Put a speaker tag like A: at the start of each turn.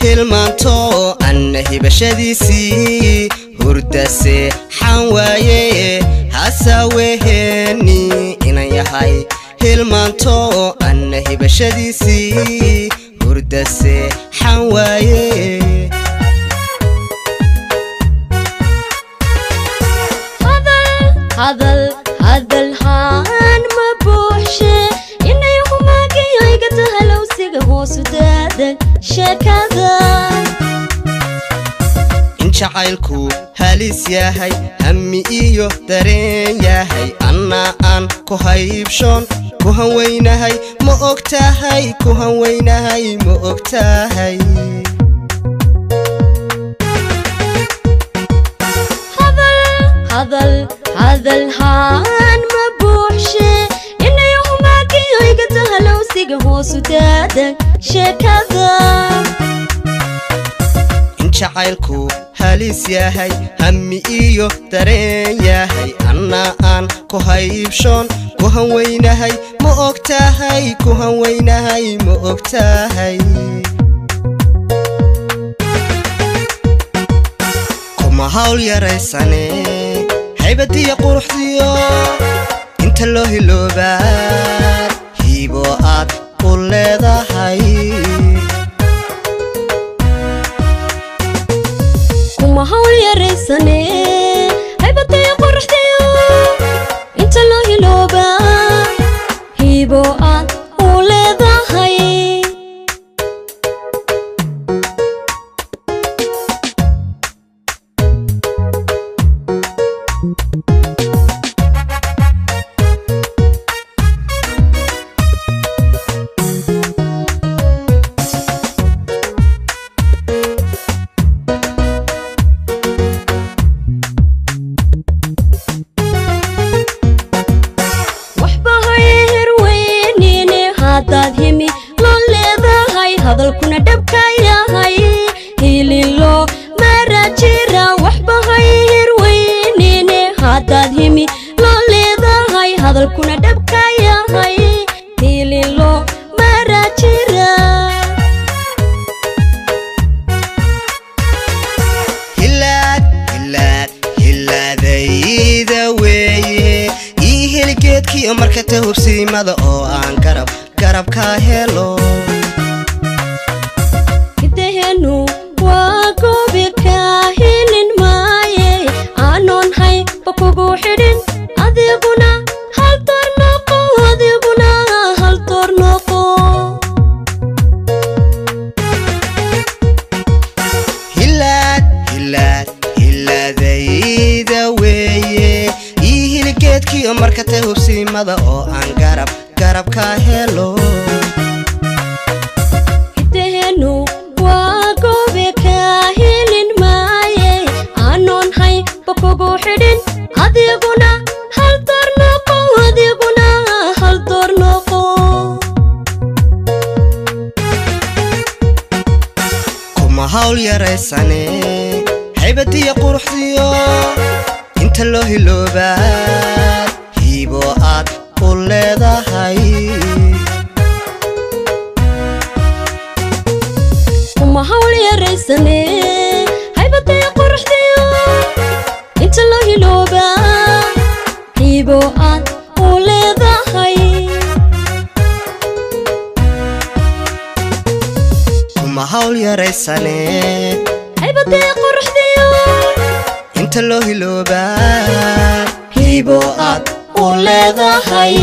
A: Hilmaanto anna hibashadiisii hurdase xan waaye hasaweheeni inan yahay hilmaanto anna hibashadiisii hurdase xan waaye.
B: Hadal hadal haan ma buuxshe inay humaagayo iga tahalowsiga hoosu daadag sheekada.
A: In jacaylku halis yahay hammi iyo dareen yahay anna aan ku haybshoon ku hanweynahay ma og tahay ku hanweynahay ma og tahay.
B: Hadal hadal haan ma buuxshe inay humaagayo iga tahalowsiga hoosu daadag sheekada.
A: In jacaylku halis yahay hammi iyo dareen yahay anna aan ku haybshoon ku hanweynahay ma og tahay ku hanweynahay ma og tahay. Kuma hawl yaraysane haybadiyo quruxdiyo inta loo hiloobaa hiibo aad u leedahay.
B: Kuma hawl yaraysane haybadiyo quruxdiyo inta loo hiloobaa hiibo aad u leedahay. Waxba hayherweynine haddaad himi loo leedahay hadalkuna dhabka yahay hililo mara jira. Waxba hayherweynine haddaad himi loo leedahay hadalkuna dhabka yahay hililo mara jira.
A: Hilaad hilaad hilaadayda weeye ii heli geedkiiyo marka ta hubsiimada oo aan garab garabkaa helo.
B: Hidahenu waa goobi kaa helin maaye aanoon hayba kugu xidhin adiguna hal door noqo adiguna hal door noqo.
A: Hilaad hilaad hilaadayda weeye ii heli geedkiiyo marka ta hubsiimada oo aan garab garabkaa helo.
B: Hidahenu waa goobi kaa helin maaye aanoon hayba kugu xidhin adiguna hal door noqo adiguna hal door noqo.
A: Kuma hawl yaraysane haybadiyo quruxdiyo inta loo hiloobaa hiibo aad u leedahay.
B: Kuma hawl yaraysane haybadiyo quruxdiyo inta loo hiloobaa hiibo aad u leedahay.
A: Kuma hawl yaraysane
B: haybadiyo quruxdiyo
A: inta loo hiloobaa hiibo aad u leedahay.